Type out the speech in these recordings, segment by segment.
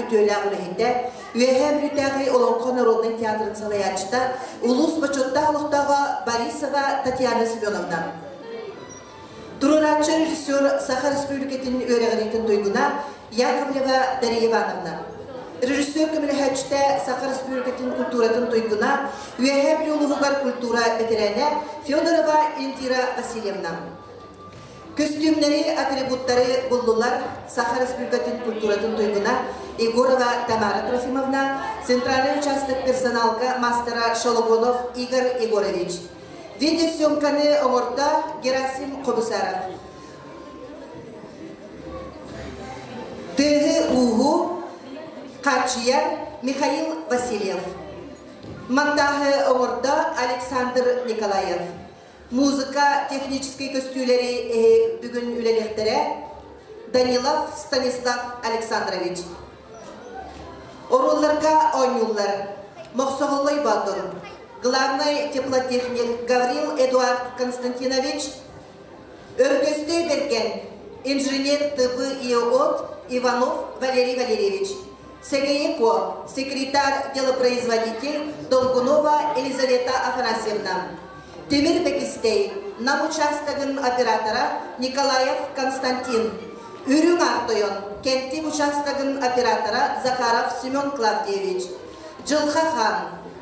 Үтүөлээх үлэһитэ, Үөһээ Бүлүүтээҕи Олоҥхо народнай театрын салайааччыта, улуус бочуоттаах олохтооҕо Борисова Татьяна Семеновна. Туруорааччы режиссер Саха Республикатын үөрэҕириитин туйгуна Яковлева Дария Ивановна. Режиссер көмөлөһөөччүтэ Саха Республикатын культуратын туйгуна, Үөһээ Бүлүү улууһугар культура бэтэрээнэ Федорова Индира Васильевна. Көстүүмнэри, атрибуттары буллулар Саха Республикатын культуратын туйгуна Егорова Тамара Трофимовна, центральный участок персоналга мастера Шологонов Игорь Егорович. Видеосъемканы оҥордо Герасим Хобусаров. Тыаһы-ууһу хааччыйар Михаил Васильев. Монтаһы оҥордо Александр Николаев. Музыка техническэй көстүүлэри бүгүн үлэлиэхтэрэ Данилов Станислав Александрович. Оруолларга оонньууллар Мохсоҕоллой Боотур, главный теплотехник Гаврил Эдуард Константинович, Өргөстөй Бэргэн, инженер ТП ИОТ Иванов Валерий Валерьевич, Сэгэйэ секретарь делопроизводитель Долгунова Елизавета Афанасьевна, Тимир Бэкистэй, Нам учаастагын оператора Николаев Константин, Үрүҥ Аар Тойон, Кэнтик учаастагын оператора Захаров Семен Клавдиевич, Дьылха Хан,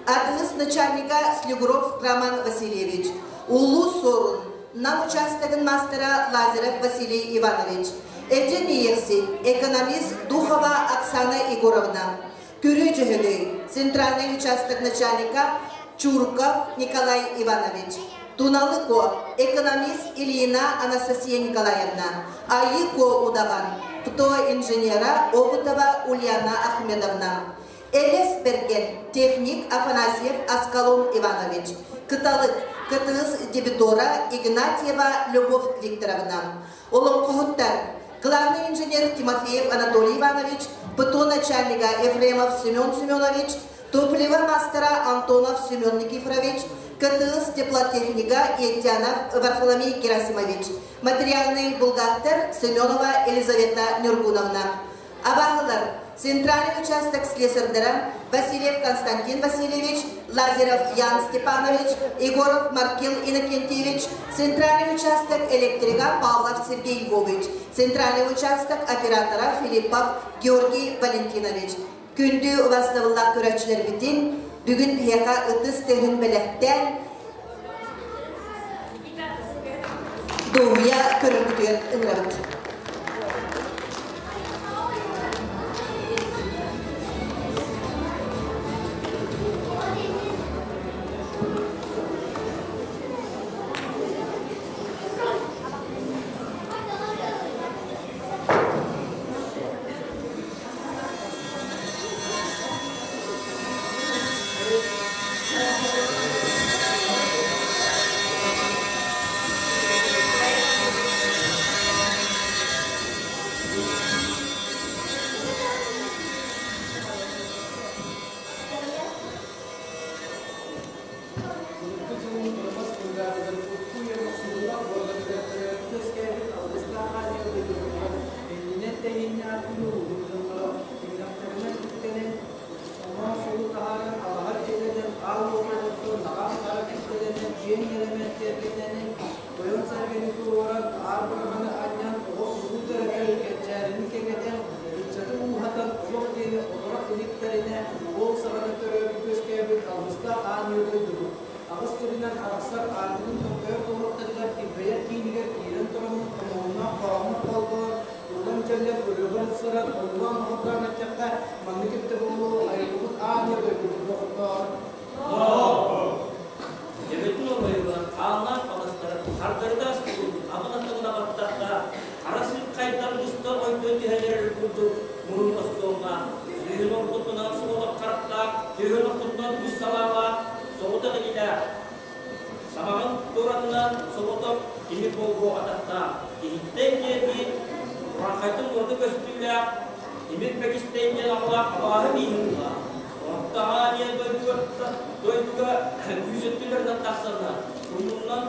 Атыыс начальника Слюгуров Роман Васильевич, Улуу Суорун, Нам учаастагын маастара Лазарев Василий Иванович, Эдьин Иехсин, экономист Духова Оксана Егоровна, Күрү Дьөһөгөй, центральный участок начальника Чурков Николай Иванович, Туналы Ко, экономист Ильина Анастасия Николаевна, Айы Ко Удаган, ПТО инженера Обутова Ульяна Ахмедовна, Элес Берген, техник Афанасьев Аскалон Иванович, Кыталык, КТС дебитора Игнатьева Любовь Викторовна, Олоҥхоһуттар, главный инженер Тимофеев Анатолий Иванович, ПТО начальника Ефремов Семен Семенович, топливо мастера Антонов Семен Никифорович, КТС теплотехника Етянов Варфоломей Герасимович, материальный бухгалтер Семенова Елизавета Нюргуновна. Абаһылар, центральный участок слесарьдара Васильев Константин Васильевич, Лазарев Ян Степанович, Егоров Маркел Иннокентьевич, центральный участок электрика Павлов Сергей Львович, центральный участок оператора Филиппов Георгий Валентинович. Күндү убастабыллаах көрөөччүлэрбитин бүгүн биһиэхэ ытыс тыаһын бэлэхтээн дуоһуйа көрөргүтүгэр ыҥырабыт. Былыргы дьылын кырамас кулгааҕыгар урукку үйэ мохсугуллах буорҕатыгар төрөөбүт үөскээбит алгыстаах аанньал дойдутугар иннинэн тэһииннээх күн улууһун дьонноро тиҥилэхтэринэн үктэнэн, омоон суолу таһааран алаһар дьиэлэнэн, аал уоту оттон наҕаан хара кистэлэнэн, киэҥ нэлэмэн тиэргэннэнэн, тойон сэргэни туруоран, аар быраҕаны анньан, оҕо уруу төрөтөн, кэнчээрини кэҥэтэн, ыччаты ууһатан, олох диэни олоро иликтэринэ, ол саҕана төрөөбүт үөскээбит алгыстаах аан үйэ дойдубут аҕыс сиринэн арахсар аартыгын тоҥхойор тобуруктарыгар килбэйэр киинигэр киирэн тураммыт хомуһуннаах хоһооммут холбоон, ыллам-дьэллэм ырыабар ылсаран, ойуулаан оһордоон эттэххэ, маннык эбитэ буолуо, айыллыбыт аан ийэ дойдубут доҕоттоор. Эбэтин оройугар хааннаах баластара хардарыта астыллыбыт абын аттыгына баттахха хара сыыккайдар буста ойдон түһэллэр курдук мурун остуолга сүүһүн ортотунан соҕотох харахтаах, түөһүн ортотунан үс салаалаах соҕотох илиилээх, самаҕын туоратынан соҕотох тимир болгуо атахтаах, иһиттэн диэки урааҥхайтан ураты көстүүлээх тимир бэкистэй диэн аҕалаах абааһы мииһин ылла. Ортаҕа диэн дойдуга дойдуга күүс өттүлэринэн тахсаннар, тумнунан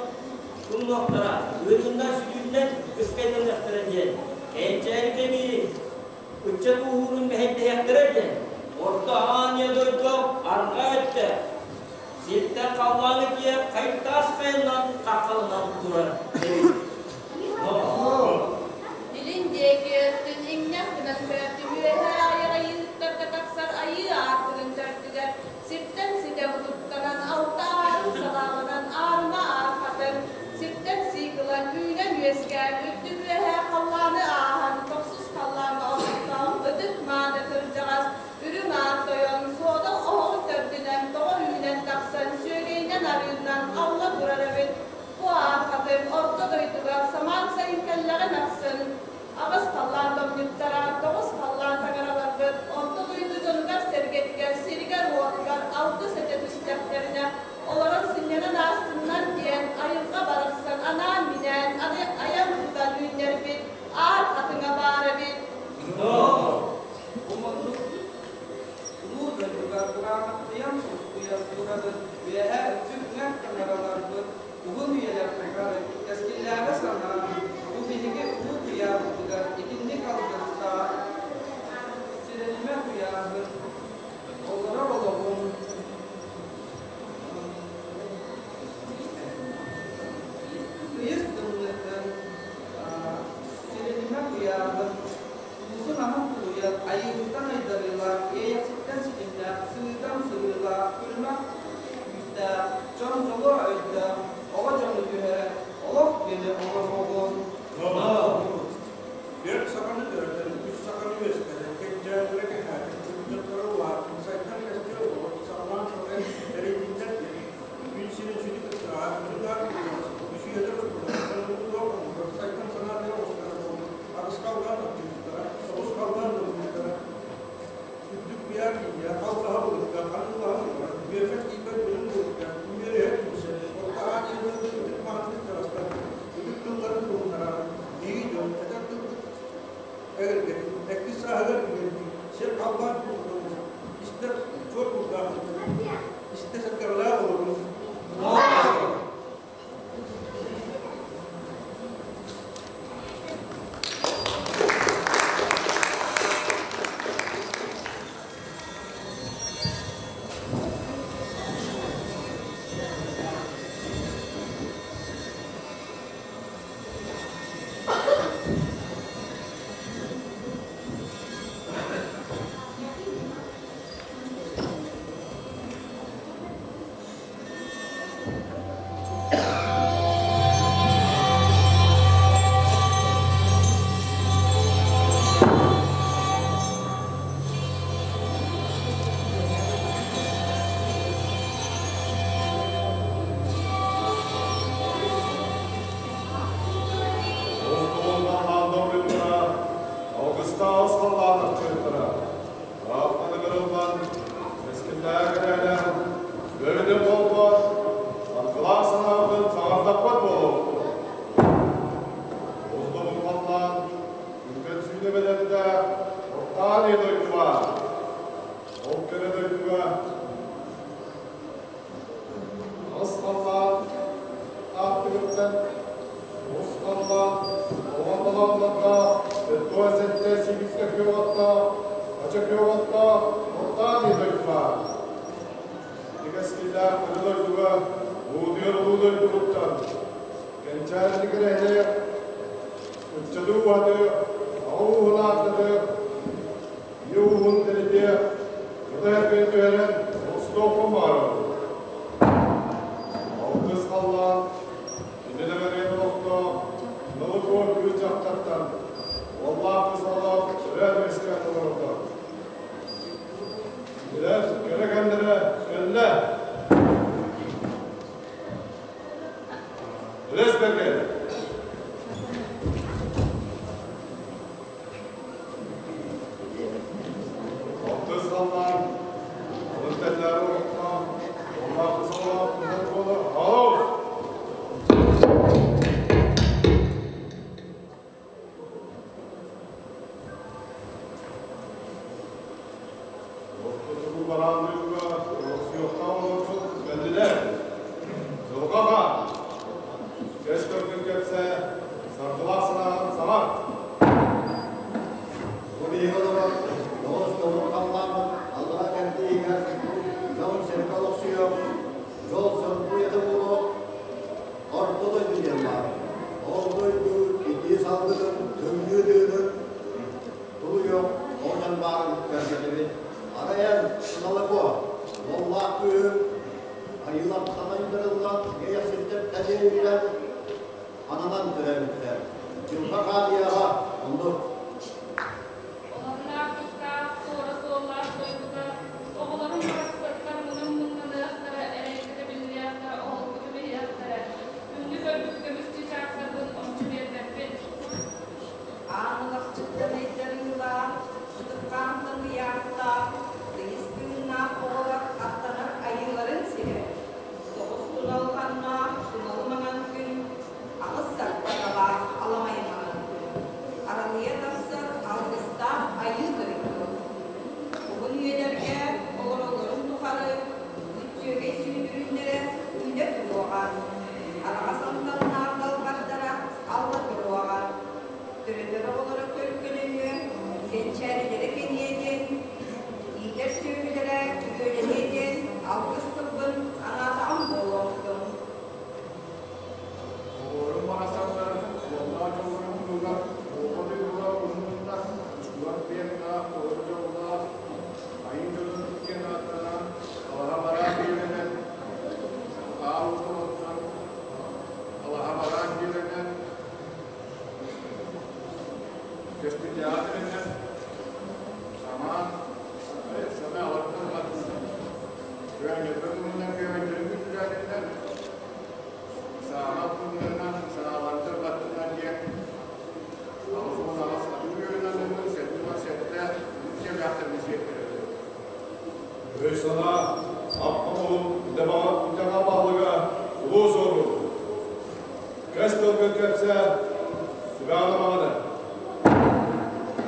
тумнуохтара, ыарыыннар сүтүүннэн ыскайданыахтара диэн, кэнчээри кэмиирин, ыччат ууһуурун мэһэйдэһиэхтэрэ. диэн Орто Аанньа дойду арҕаа өттө сиртэн халлааны киэр хайтаас хайанан хаххаланан турар эбит. Илин диэки өттүн иҥнэх гынан көрдүм үөһээ айар айыыһыттарга тахсар айыы аартыгын төрдүгэр сиртэн ситэ мутуктанан алта аарын салааланан аарыма аар хатыҥ сиртэн сиик ылан үүнэн үөскээн үрдүк үөһээ халлааны ааһан тохсус халлааҥҥа олохтоох ытык мааны кырдьаҕас үрүҥ аар тойон суодал оһоҕун төрдүнэн тоҕо үүнэн тахсан сүөгэйинэн арыыннан алла турар эбит. Бу аар хатыҥ орто дойдуга самаан сайын кэллэҕин ахсын аҕыс халлаан томньуттара, тоҕус халлаан таҥараларбыт орто дойду дьонугар-сэргэтигэр, сиригэр-уотугар алгыс этэ түстэхтэринэ, олорон сынньанан аастыннар диэн айылҕа барахсан анаан-минээн айан тутан үүннэрбит аар хатыҥа баар эбит. Бу маннык улуу дойдуга кураанахтыйан ускуйан турарын үөһээ үрдүк таҥараларбыт уһун үйэлэр тухары кэскиллээҕи санаан, бу биһиги улуу куйаарбытыгар итинник алгыстаах сирэнимэ куйааһын, олорор олоҕун тыйыс тымныытын, сирэнимэ куйааһын, улуусун аһын тулуйар, айыыһыттан айдарыылаах, иэйэхситтэн ситимнээх, сыытан сырыылаах, күлүмэх күүстээх, дьон дьоло өйдөөх, оҕо дьону түһэрэ, олох диэни оҥоруоҕун. Түөрт саханы төрөтөн, үс саханы үөскэтэн, кэнчээрилэрэ кэҥээтин, ыччаттара улааттын, сайдан кэскил олоҕун саҕалаан салайан тэрийдиннэр диэн, күн сирин сүдү кыттыгаһа, үрүҥ аар үс үйэлэр усталарыгар улуу оҥорор, сайдам санаатыгар оҕустара буолбут, аҕыс халлаан отчуттара, тоҕус халлаан долгуйдара, үрдүк куйаар киинэ, халҕаһа былыкка, ханыылаһа ылар, үөмэт тиийбэт үрүҥ былыкка, үөрүһэ түмсэн, орто аан дойду ытык мааны кырдьаҕастар ытык тылларын туһуннаран, биһиги дьон этэр тылбыт эгэлгэтин, эккис сааһыгар үөрдүү, сир халлаан култуурун, истэр чуор кулгаахпытын, истэ сэргэҕэлээх олорун. Алгыстаас халлаанах кыыттара, ааттаныгырыллан, кэскиллээх сүбэбитин холбоон, саргылаах санаабытын саҥардаппат буолуохпут. Оздобун халлаан, сүҥкэн сүүнэ бэлэмнээх Ортаан ийэ дойду баар. Ол кэрэ дойдуга аҕыс халлаан ааттыгыттан ус халлаан оҕо талааннардаах 77 сиибиккэ күөх ача күөх Ортаан ийэ дойду баар. Кэскиллээх кэрэ дойдуга уутуйар улуу дойдубуттан кэнчээри кэрэһилээх ыччаты уһаты, аҕа ууһун ааттаты, ийэ ууһун тэнитиэ, кыта эргин түһэрэн олустуохпун баҕарабын. Алтыс халлаан иннилэмэрин олохтоох Нолокуо кыыс дьахтартан уоллаах кыыс оҕолоох төрөөн үөскээн олороллор. Кинилэр кэрэ кэмнэрэ кэллэ. Элэс бэргэн. Алтыс халлаан алын тэллээри олохтоох уоллаах кыыс оҕолоох буола Алло! Ортотугу бараан дойдуга олохсуйуохтаах олорбут кэллилэр. Дьылҕаҕа кэс көргүн кэпсээ, саргылаах санааҕын саҕар. Бу биһиги олорор тоҕус толору халлаан. ааҕан көрбөтүбүт. Арай эн, Аналыко, уоллаах кыыһыҥ айыылартан айдарыллан, Иэйэхситтэртэн иэйиллэн, ананан төрөөбүттэр. Дьылҕа хаалыаҕа оннук. Олохтоох куттаах, туора суоллаах дойдуга оҕолорум барахсаттар мунун муҥнаныахтара, эрэйгэ биллиэхтэрэ, оһолго түбэһиэхтэрэ. Күндү көрбүт көмүс чыычаахтарбын ончу биэрбэппин. Аан улахчыттан ыйдарыылаах, ытык-хаантан ыйаахтаах, тыйыс тыыннаах оҕолор аттанар айыыларын сирэ. Тоҕус туналҕаннаах туналы маҥан күн, аҕыс сардаҥалаах аламай маҥан күн. Аралыйа тахсар алгыстаах айыы дойду. Уһун үйэлэргэ олороллорун тухары үүт-сүөгэй сүүрүннэрэ үүнэ туруоҕа. Араҕас амтаннаах далбардара алла туруоҕа. Төрөтөр оҕолоро көлкөлөнүө, кэнчээрилэрэ кэҥиэ диэн, иитэр сүөһүлэрэ күрүөлэниэ диэн алгыс тылбын анаатаҕым буолуохтун. Оҕолорум барахсаттар уоллаах дьоллорун туһугар оҕо дойдуга уһуннуннар, устугар пианнаах, толору дьоллоох, айыы дьонун иккиэн ааттанан, алаһа бараан биэлэнэн, аал уотун алаһа бараан биэлэнэн, көспүттээх самаан, сана алаттан баттыннар. Күөнньөтөн муннан күөмэйдэрин күтүрээтиннэр, саамат муннарынан санаалардар баттыннар диэн 88 атын үөрэнэн 77 үчүгэйдээхтэрин сиэттэрэллэр. Өй-санаа, ап-хомуһун итэҕэ баһылыга улуу суорун. Кэс тылгын кэпсээ, сүбэҕин амаҕын эр.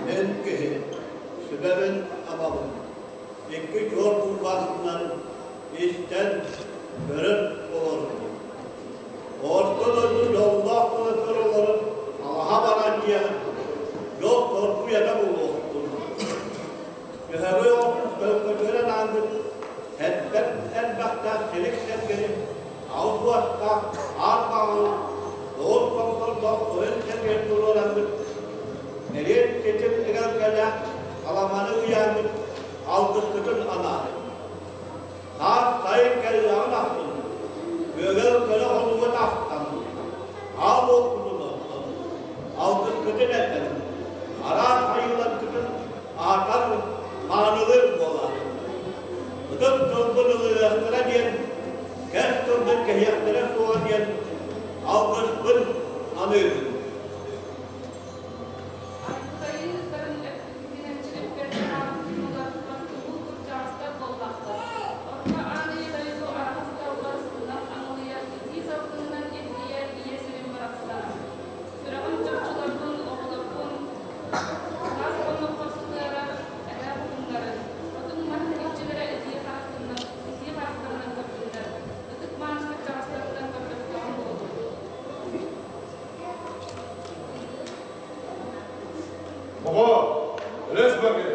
Мин киһи, сүбэбин абабын, икки чуор кулгаахпынан истэн, көрөн олордум. Орто дойду дьоллоох кылатыгар олорон алаһа баран диэн дьол торбуйата буолуохтун. Дьөһөгөй оҕотун төлкөтүгэр анаабыт элбэх элбэхтээх силик сэргэни аҕыс уостаах аар баҕаны тоҕус томтордоох тойон сэргэни туруораммыт эриэн ситим эгэлгэлээх аламаны ыйааммыт алгыскытын анаатын. Саас сайын кэллэҕин ахсын күөгэл көлө хонууга тахсан аал уоппутун оттон алгыскытын этэн араас айыыларгытын аатар маанылыыр буолаарын. Ытык тылбын ылыныахтара диэн, кэс тылбын кэһиэхтэрэ суоҕа диэн алгыспын аныыбын. Айыы ыттарын эппитинэн чилиппэр улар тутуу кырдьаҕастар буоллахтар. Орто аан ийэ дойду араҕас даллар сытынан аҥылыйар, итии салгынынан илгийэр ийэ сирим барахсан. Сүрэҕим чопчуларбын, оҕолорбун, сылаас хонноххор сытыарар эһэ хотуннарын, отуҥ маһын иччилэрэ итии харахтарынан көрдүннэр, ытык мааны кырдьаҕастартан көрдөстөҕүм буоллун. Оҕо, өлөс баргы.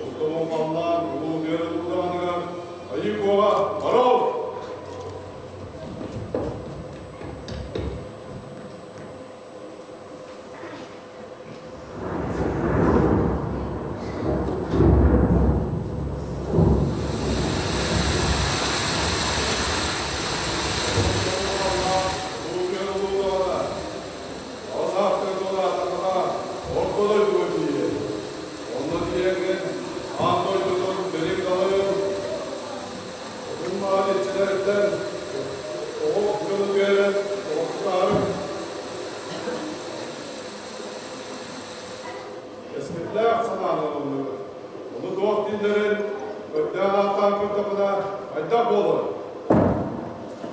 Устумун халлаан улуу тыаны туллаҕаныгар айыы куоҕа барол! Улуу тыаны туллаҕана аҕыс ааттыы тулаатаххына орто дойдуга тиийэр. Онно тиийэҥҥин аан дойдутун дириҥ далайын отун-маһын иччилэриттэн оҕо дьону биэрэн олохсутаары кэскиллээх санааны ылынныбыт. Ону туох дииллэрин көрдөөн ааттаан көрдөххүнэ хайдах буолар?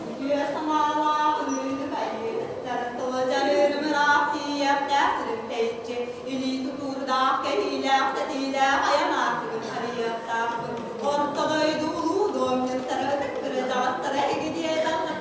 Үтүө санаалаах ырыынак айыыһыттар сылдьар ыырымыраах тиийиэхтээх сирин тэйиччи, илии тутуурдаах, кэһиилээх, сэтиилээх айан аартыгын арыйыахтаахпын. Орто дойду улуу дуомньуттара ытык кырдьаҕастара эһиги диэтэххэ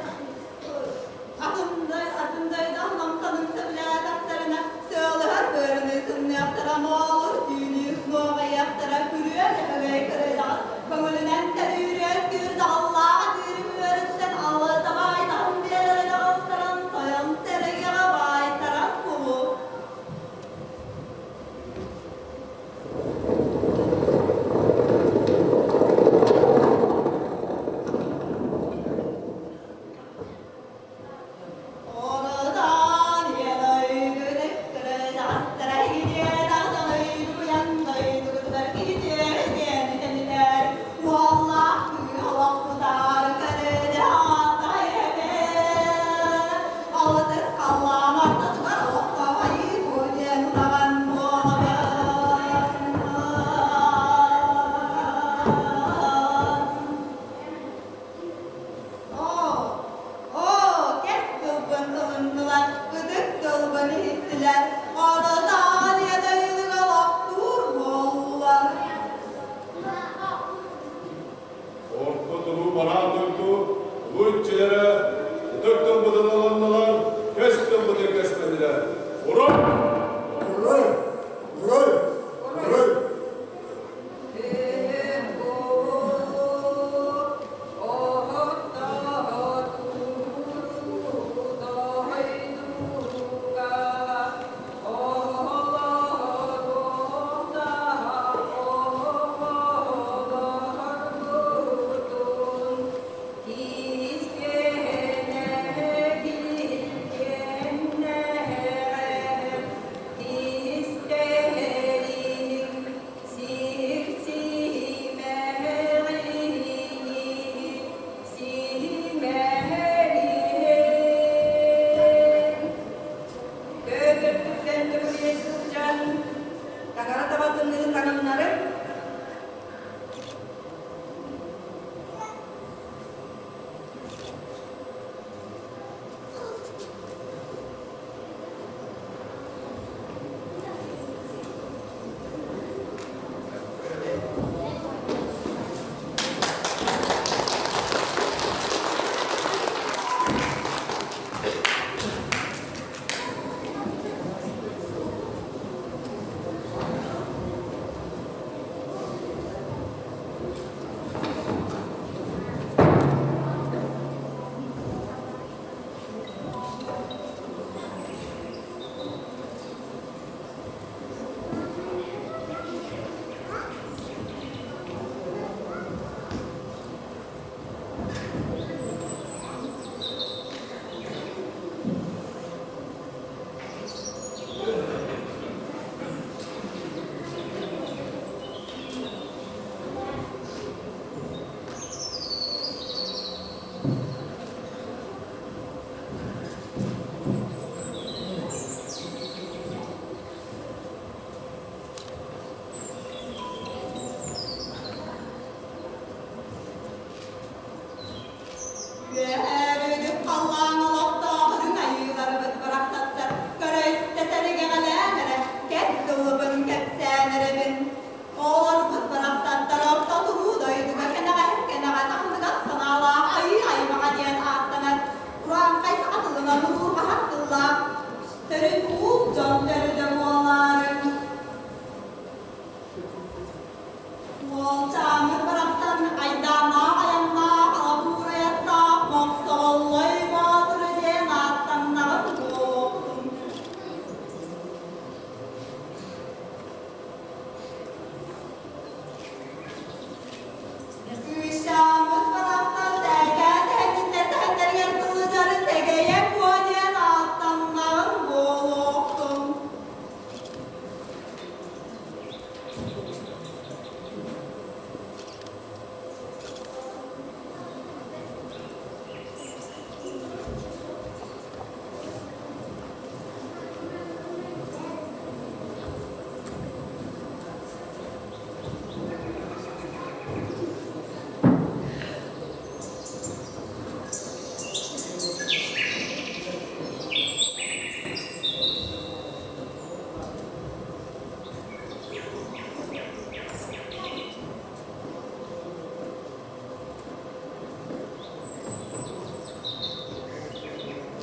атын дойду аһын сөбүлээтэхтэринэ сыалыһар быарыныы сымныахтара, моолур түүнүү нуоҕайыахтара, күрүө дьөһөгөй кырдьаҕас көҥүлүнэн төрүүрүө күр даҕаллаах атыырым үөрүттэн аллатаҕа айтаһын биэрэрэ даҕалтаран тойон сэрэгэҕэ баайтаран кулу.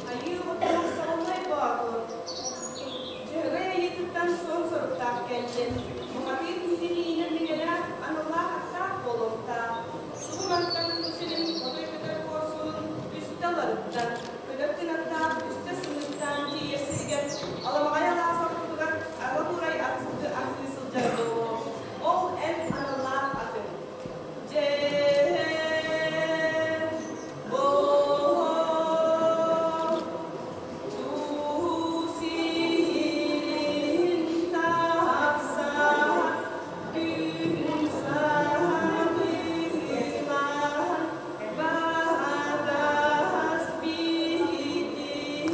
Айыы оҕото Саҕаллай Боотур, Дьөһөгөй айыытыттан суон соруктаах кэллин, бухатыыр киһини миинэр миҥэлээх, аналлаах аттаах буолуохтаах. Субу мантан бу сирин отой көтөр куорсунун үстэ уларытта, көтөр кынаттаах үстэ сымыыттаан тиийэр сиригэр Аламаҕай алаас ортотугар Ала Буурай ат сылгы аһыы сылдьар буолуо. Ол эн аналлаах атыҥ. Дьэһэн буор туу сирин тахса күн сабыылаан баҕас биитин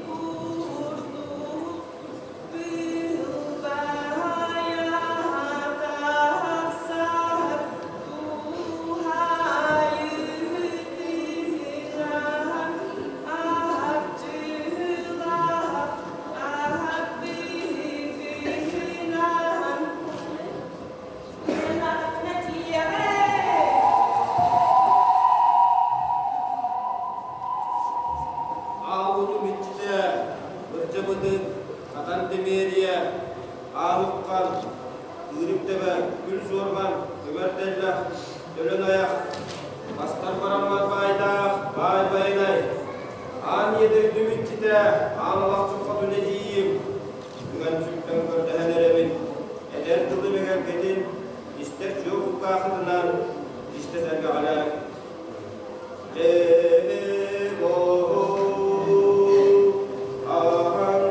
курдук Быылбайа тахсар туһайытынан арчылаах аһаппыгынан Кынаатаххына тиийэҕин. Аал уотум иччитэ, бырдьабытын, хатан тэмиэрийэ, аан уххан, ыырык тэбэ, күл суорҕан, көмөр тэллэх, төлөн айах, бастар бараммат баайдаах, баай байанай, аан ийэ дойдум иччитэ, аан алахчын хотун эдьиийим, үҥэн сүктэн көрдөһөн эрэбин, этэр тылым эгэлгэтин, истэр чуо кулгаахытынан, истэ сэргэҕэлээҥ. Аһан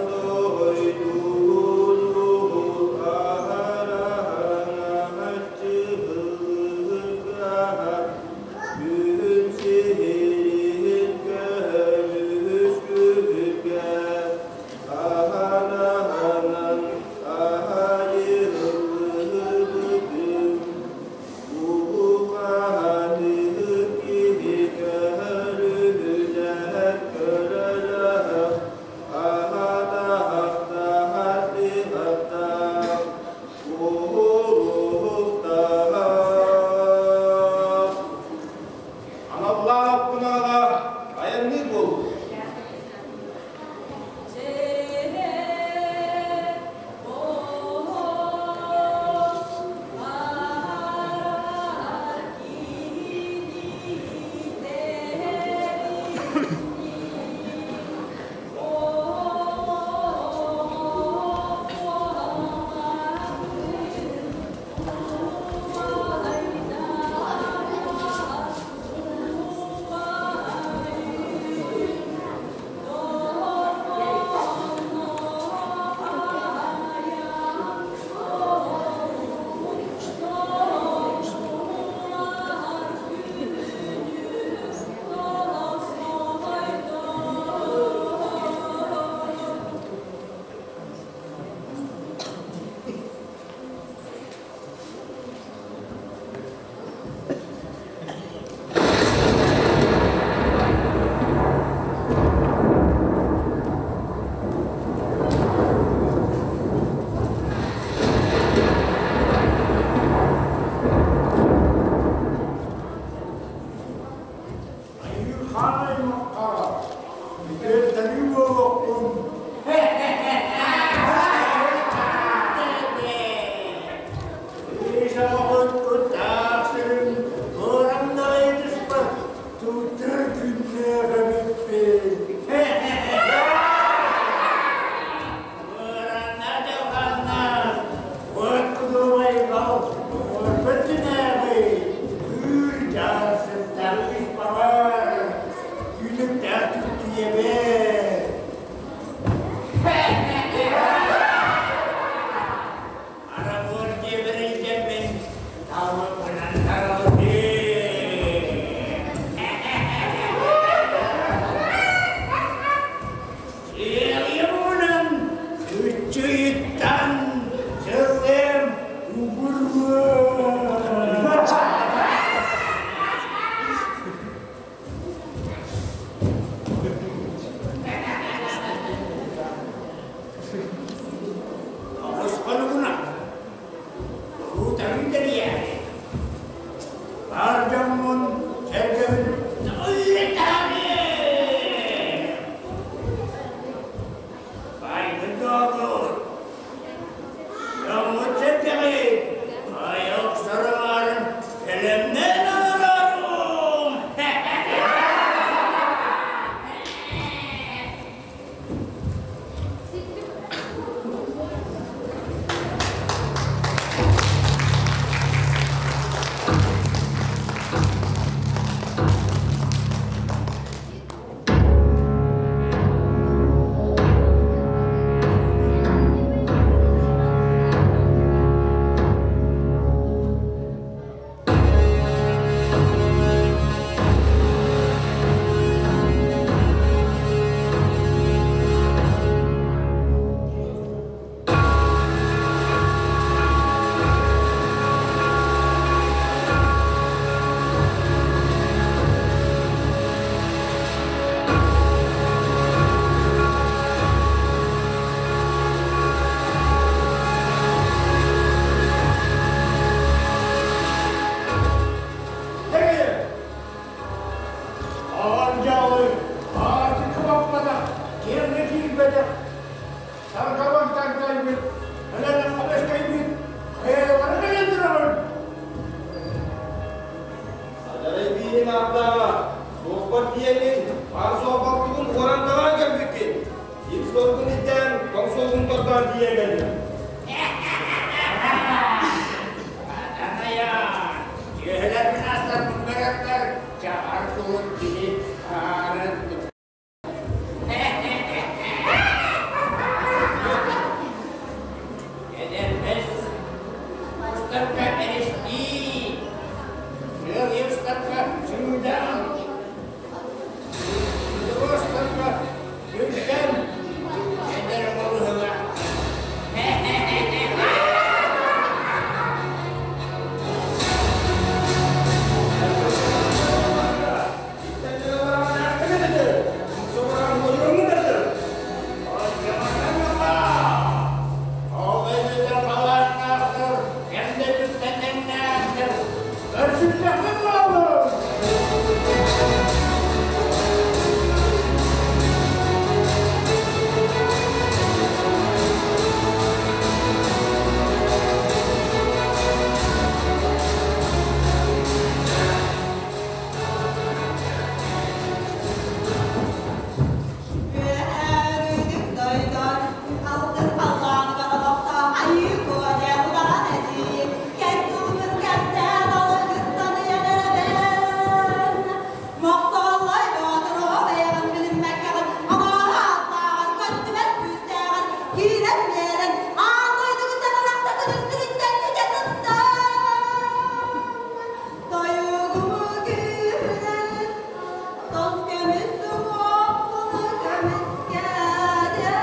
Эдэрбэс устарга эрэстии, сыал устарга сыыдам, устарга түргэн, эдэр оҕолуһуга. Үөһээ дойдон алтыс халлааныгар олохтоох айыы куо диэн удаҕан эдьиий кэс тылбын кэпсээн алгыстан ыйан эрэбин. Мохсоҕоллой Боотур оҕо бэйэҕин билиммэккэҕин амааһы ааттааҕар көстүбэт күүстээҕин киирэн биэрэн аан дойдугуттан арахса күнүн сириттэн сүтэ сыстан. Тойугуму күүһүнэн тос көмүс уҥуохпуну көмүскээтим.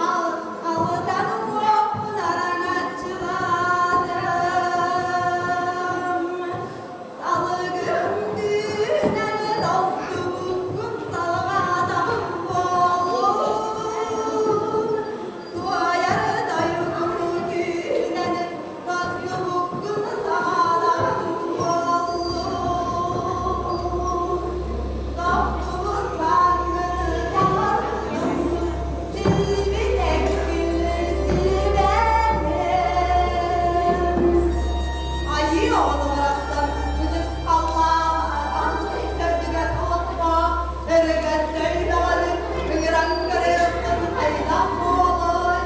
Алтан уҥуохпун араҥаччылаатым. Алыгым күүһүнэн тостубуккун салҕаатаҕым буоллун. Туойар тойугум күүһүнэн тостубуккун саҕалаатым буоллун. Тохтубут бааҥҥын таһардым, силлибит эккин силбээтим. Айыы оҕото барахсан ытык халлаан төрдүгэр олохтоох өрөгөстөй даҕаны ыҥыран көрүөххүн хайдах буолуой?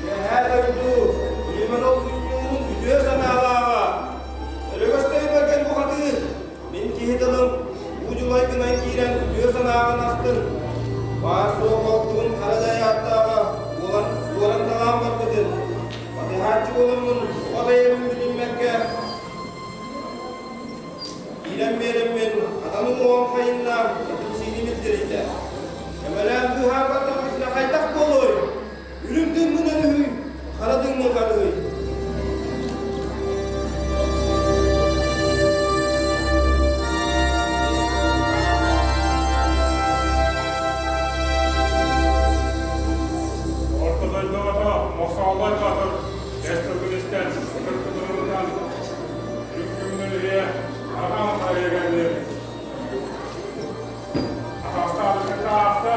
Үөһээ дойду Үлүмэн ол күнньуурун үтүө санаалааҕа, Өрөгөстөй Бэргэн бухатыыр, мин киһи тылым уу дьулай гынан киирэн үтүө санааҕын астын, баар-суох балтыбын хара дьай ааттааҕа буолан уоран талаан барбытын, батыһааччы буоламмын оҕо бэйэбин билиммэккэ киирэн биэрэммин хатан уҥуоҕум хайынна, этим-сииним илдьирийдэ. Көмөлөөн быыһаан бардахпытына хайдах буолуой? Үрүҥ тыыммын өрүһүй, хара тыыммын харыһый. Орто дойдуга Мохсоҕоллой Боотур кэс тылгын истэн, ытыр-кытырынан үрүҥ үрүҥ арҕаан харайа кэллим. Атаҕастаабыкка ааста,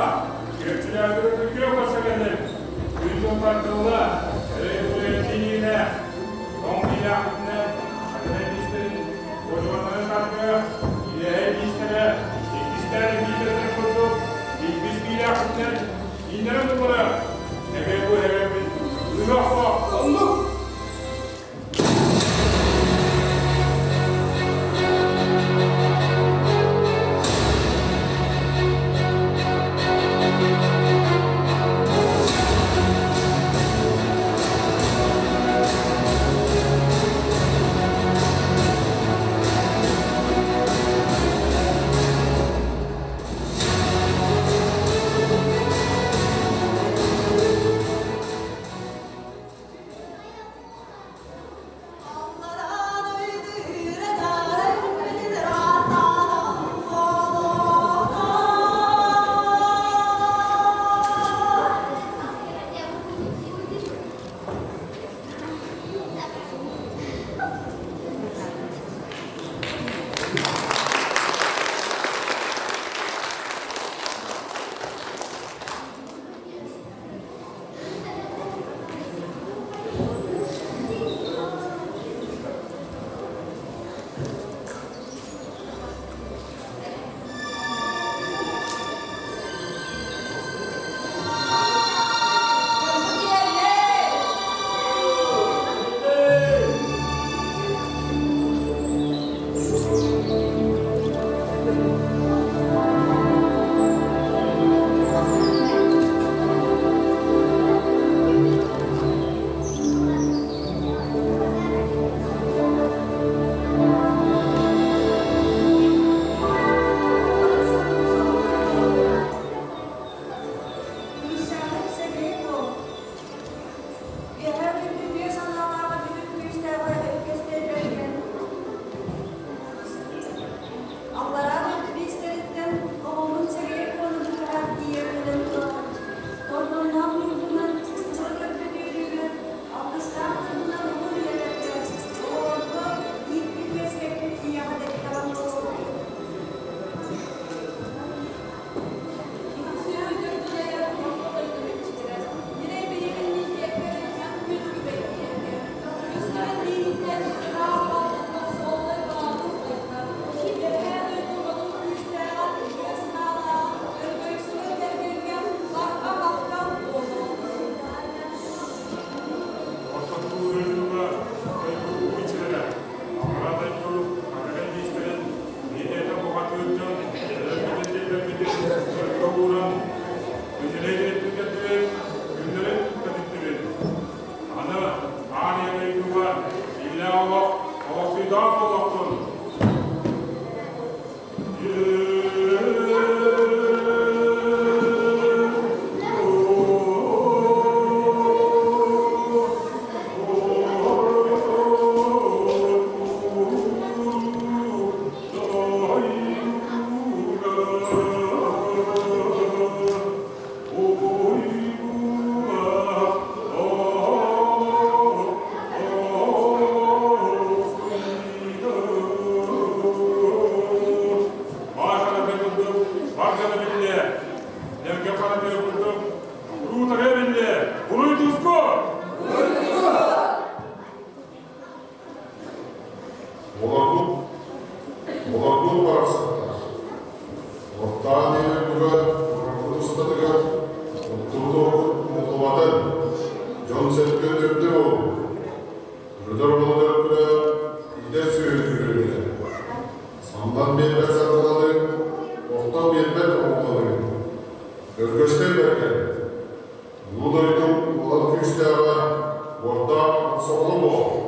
күөччүлээбит күргүө көрсө кэллим. Күн тылла, эрэй-буруйа тиийиинэ, тоҥ биилээхпитинэн Акадай биистэрин удьуордарын тардыа, илэһэй биистэрэ, иккистээн биитэрин курдук, илбис биилээхпитинэн ииннэрэ буллара. Эгэ бу эгэбит, ыһыах суох. Оннук! Улуу дойдум уолан күүстээҕэ, уордаах соҕоло буол.